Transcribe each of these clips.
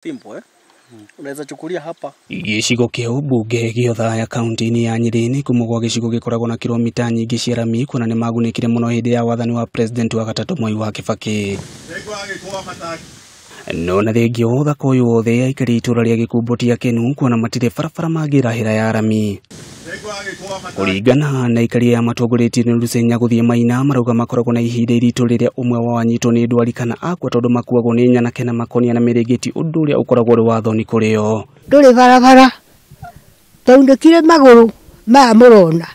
Simple, eh? Unaweza chukulia hapa. Gĩcigo kĩa ũmbunge gĩa Othaya kaunti-inĩ ya Nyĩrĩ nĩ kũmwe gwa gĩcigo gĩkoragwo na kilomita nyingĩ cia rami kuona nĩ magunĩkire mũno hĩndĩ ya wathani wa president wa gatatũ Mwai wa Kibaki. No na thengia wa ũthaka ũyũ wothe aikari itũra rĩa Gĩkumbo ti akenu kuona matirĩ barabara mangĩrahĩra ya rami. Kũringana na aikari aya matongoretio nĩ Lucenya gũthiĩ Maina marauga makoragwo na ihinda iritũ rĩrĩa ũmwe wao anyitwo nĩ ndwari kana akua tondũ makuagwo nĩ nyanake na makonia na mĩrĩngĩti ũndũ ũrĩa ũkoragwo ũrĩ wa thoni kũrĩ o. Ndũrĩ barabara twaunĩkire magũrũ maya mũrona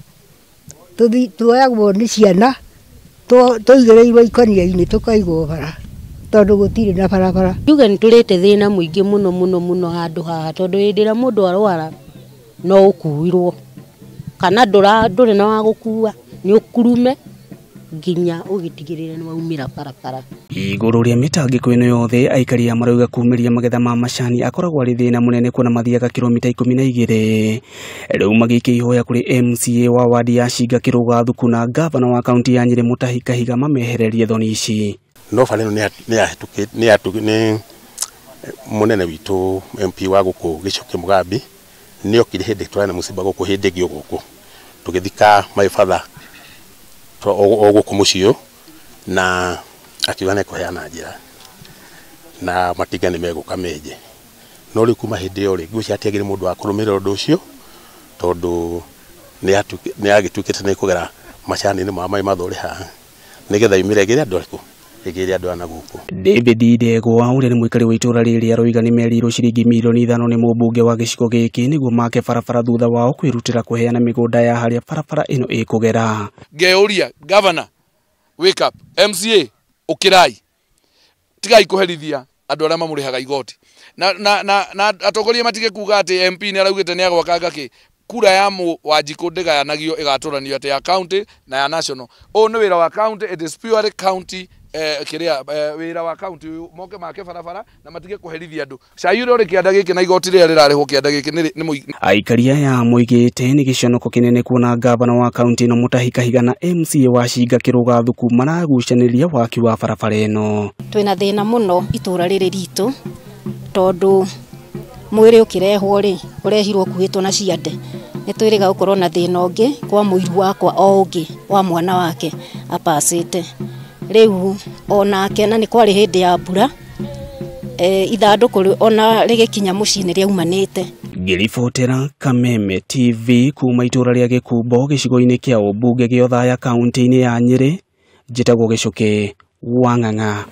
tuoyagwo nĩ ciana tũigĩrĩirwo ikonia-inĩ tũkaigwo bara tondũ gũtirĩ na barabara. Njuge nĩ tũrĩte thĩna mũingĩ mũno mũno mũno handũ haha tondũ hĩndĩ ĩrĩa mũndũ arwara no ũkuirwo kana ndũrĩ na wa gũkua nĩ ũkurume nginya ũgĩtigĩrĩre nĩ waumĩra barabara. Igũrũ rĩa mĩtangĩko ĩno yothe aikari aya marauga kumĩria magetha ma macani akoragwo arĩ thĩna mũnene kuona mathiaga kilomita 12. Rĩu magĩikia ihoya kũrĩ MCA wa wadi ya Cinga Kĩrũga Thuku na gavana wa kaunti ya Nyĩrĩ Mutahi Kahiga mamehererie thoni ici. No bara ĩno nĩ mũnene witũ MP wa gũkũ Gĩcoki Mũgambi nĩ okire hĩndĩ twarĩ na mũciba gũkũ hĩndĩ ĩngĩ o gũkũ tũgĩthika my father o gũkũ mũciĩ ũyũ na akiuga nĩ ekũheana njĩra na matinga nĩ megũka menje. No rĩu kuma hĩndĩ ĩyo rĩ ngwĩciria hatiagĩrĩ mũndũ wa kũrũmĩrĩra ũndũ ũcio tondũ nĩ agĩtuĩkĩte nĩ kũgera macani-inĩ ma maĩ mathore haha nĩgetha yumĩre ĩgĩre andũ arĩkũ ĩgĩre andũ aya na gũkũ. David Ndegwa ũrĩa nĩ mũikari wa itũra rĩrĩ aroiga nĩ merirwo ciringi mirioni 5 nĩ mũmbunge wa gĩcigo gĩkĩ nĩguo make barabara thutha wao kwĩrutĩra kũheana mĩgũnda ya harĩa barabara ĩno ĩkũgera. Ngeyũria governor wake up, MCA ũkĩrai, tigai kũherithia andũ arĩa mamũrĩhaga igoti na atongoria matige kuga atĩ MP nĩ araugĩte nĩ agwakanga kĩ. Kura ya Wanjikũ ndĩgayanagio ĩgatũranio atĩ ya county na ya national. Ũyũ nĩ wĩra wa county, it is purely county kĩrĩa wĩra wa county ũyũ moke make barabara na matige kũherithia andũ. Cai ũrĩa ũrĩ kĩanda gĩkĩ na igoti rĩrĩa rĩrarĩhwo kĩanda gĩkĩ nĩ Aikari aya moigĩte nĩ gĩconoko kĩnene kuona gavana wa kaunti ĩno Mutahi Kahiga na MCA wa Cinga Kĩrũga Thuku maragucanĩria waki wa barabara ĩno. Twĩna thĩna mũno itũra rĩrĩ ritũ tondũ mwĩrĩ ũkĩrehwo rĩ ũrehirwo ũkuĩtwo na ciande. Nĩ twĩrĩga gũkorwo na thĩna ũngĩ kwa mũiru wakwa o ũngĩ wa mwana wake apacĩte. Rĩu onake na nĩ kwarĩ hĩndĩ ya mbura ithandũkũ ona rĩgĩkinya mũciĩ nĩ rĩaumanĩte. Ngĩribotera Kameme TV kuma itũra rĩa Gĩkumbo gĩcigo-inĩ kĩa ũmbunge gĩa Othaya kaunti-inĩ ya Nyĩrĩ, njĩtagwo Gĩcũkĩ wa Ng'ang'a.